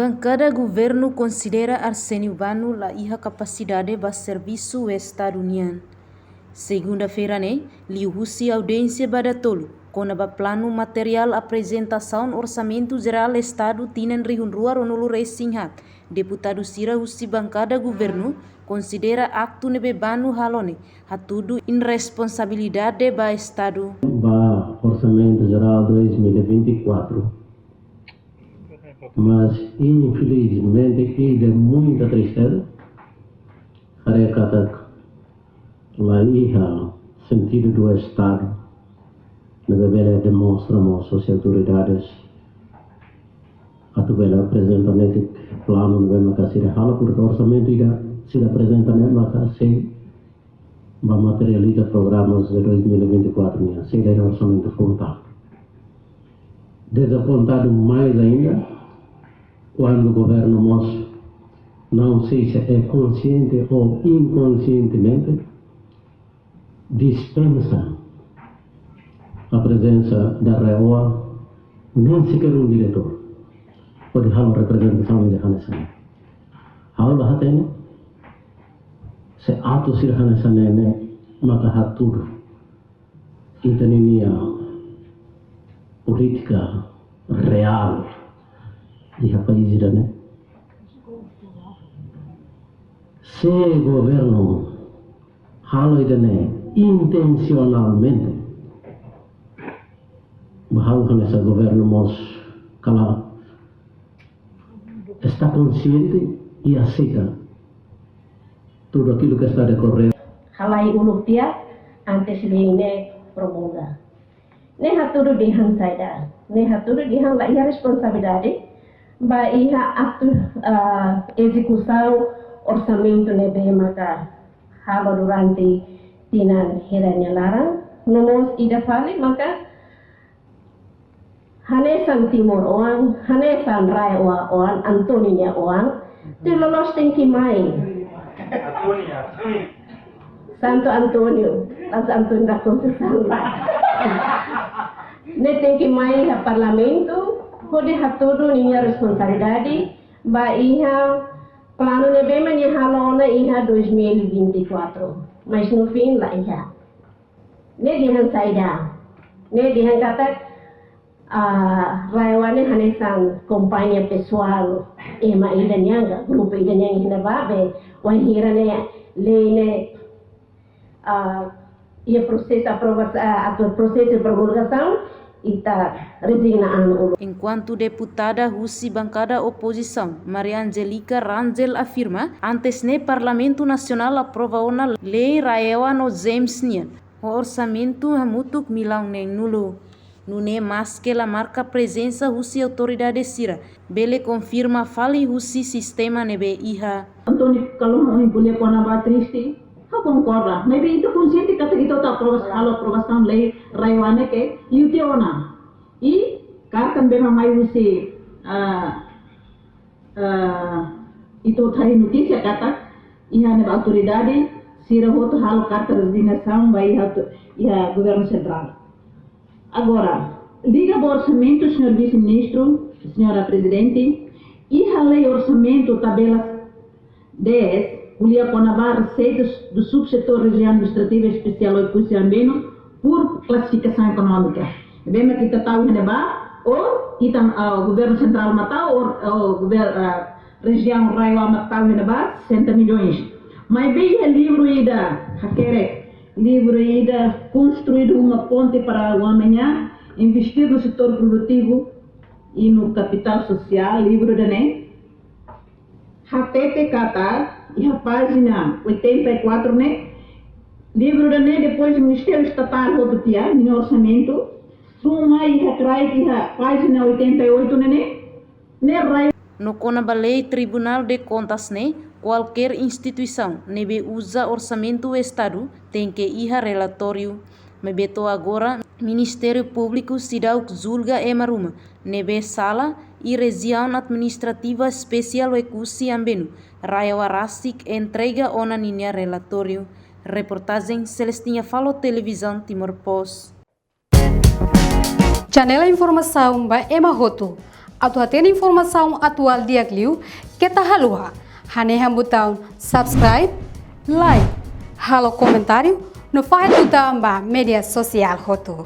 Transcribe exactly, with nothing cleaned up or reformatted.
Bankada governu konsidera Arsénio Bano la iha kapasidade ba servisu Estadu nian. Segunda-feira ne'e, liuhusi audiénsia ba datolu kona-ba planu materiál aprezentasaun Orsamentu Jerál Estadu tinan rihun rua ruanulu resin haat, deputadu sira husi bankada governu konsidera aktu ne'ebé Bano halo ne'e hatudu irresponsabilidade ba Estadu. Ba Orsamentu Jerál dois mil e vinte e quatro. Mas, infelizmente, ida muita tristeza, haree katak la iha sentidu do Estadu ne'ebé bele demonstra mós husi autoridades atu bele aprezenta netik planu ne'ebé maka sira halo, porke orsamentu ida sira aprezenta ne'e maka sei ba materializa programa dois mil e vinte e quatro nian, sei la iha orsamentu full. Dezapontadu mais ainda kuandu governu mós, não sei se é consciente ou inconscientemente, dispensa a presença da RAEOA, nem sequer um diretor hodi halo reprezentasaun ida hanesan ne'e. Ha'u la hatene se aktu sira hanesan ne'e ne'e maka hatudu ita-nia polítika reál iha país ida-ne'e. Se governu halo ida-ne'e intensionalmente, ba ha'u hanesan governu mós kala está consciente e aceita tudo aquilo que está a decorrer. Halai uluk tiha antes lei ne'e promulga. Ne'e hatudu dehan saida? Ne'e hatudu dehan la iha responsabilidade ba iha aktu, ah, ezekusaun orsamentu ne'ebé maka halo durante tinan hira nia laran. No mós ida fali maka hanesan timoroan, hanesan RAEOA oan, António nia oan, tuir loloos tenke mai. Santo António, Santo António da Conceição. Ne'e tenke mai iha Parlamentu hodi hatudu ninia responsabilidade ba iha planu ne'ebé mak nia halo ona iha dois mil e vinte e quatro. Mas no fim la iha. Ne'e dehan saida? Ne'e dehan katak, ah, RAEOA ne'e hanesan kompañia pesoál ema ida nian ka grupu ida nian iha ne'ebá, be wainhira ne'e lei ne'e, ah, iha prosesu aprova-, ah, atu prosesu promulgasaun, ita rezigna an uluk. Enkuantu deputada husi bankada opozisaun, Maria Angélica Rangel afirma, antes ne'e Parlamentu Nasionál aprova ona lei RAEOA no James nian ho orsamentu hamutuk millaun neenulu. Nune'e maske la marka prezensa husi autoridade sira, bele konfirma fali husi sistema ne'ebé iha. António, kalau mau ko'alia kona-ba triste, ha'u konkorda. Maibé ita konsiente katak ita atu aprova-, halo aprovasaun lei RAEOA ne'e ke, liu tiha ona. I karta ne'ebé mak mai husi, ah, ah, ita haree notísia katak iha ne'ebá autoridade sira hotu halo karta rezignasaun ba iha tu-, iha governu sentrál. Agora, liga ba orsamentu, señór vise-ministru, señora prezidente, iha lei orsamentu tabela dez, ko'alia kona-ba reseitas do subsetor Região Administrativa Especial Oekusi Ambeno por classificação económica. Ne'ebé mak ita tau iha ne'ebá, ou ita, ah, governu sentrál mak tau, ou, ou gover-, ah, rejiaun RAEOA mak tau iha ne'ebá, sessenta milhões. Maibé iha livru ida hakerek, livru ida Construindo uma Ponte para o Amanhã, Investir no Setor Produtivo e no Capital Social, livru ida-ne'e hatete katak iha pájina oitenta e quatro ne'e, livru ida-ne'e depois Ministériu Estatál hotu tiha ninia orsamentu, tun mai iha kraik iha pájina oitenta e oito ne'e ne'e, ne'e RAEOA. No kona-ba lei Tribunal de Contas ne'e, kualkér instituisaun ne'ebé uza orsamentu Estadu tenke iha relatóriu. Maibé to'o agora, Ministériu Públiku seidauk julga ema ruma ne'ebé sala, i Rejiaun Administrativa Espesiál Oekusi Ambeno, RAEOA rasik entrega ona ninia relatóriu. Reportajen Celestina Falo, Televizaun Timor Post. Janela informasaun ba ema hotu. Atu hatene informasaun atuál di'ak liu, keta haluha hanehan butaun subscribe, like, halo komentáriu no fahe tutan ba média sosiál hotu.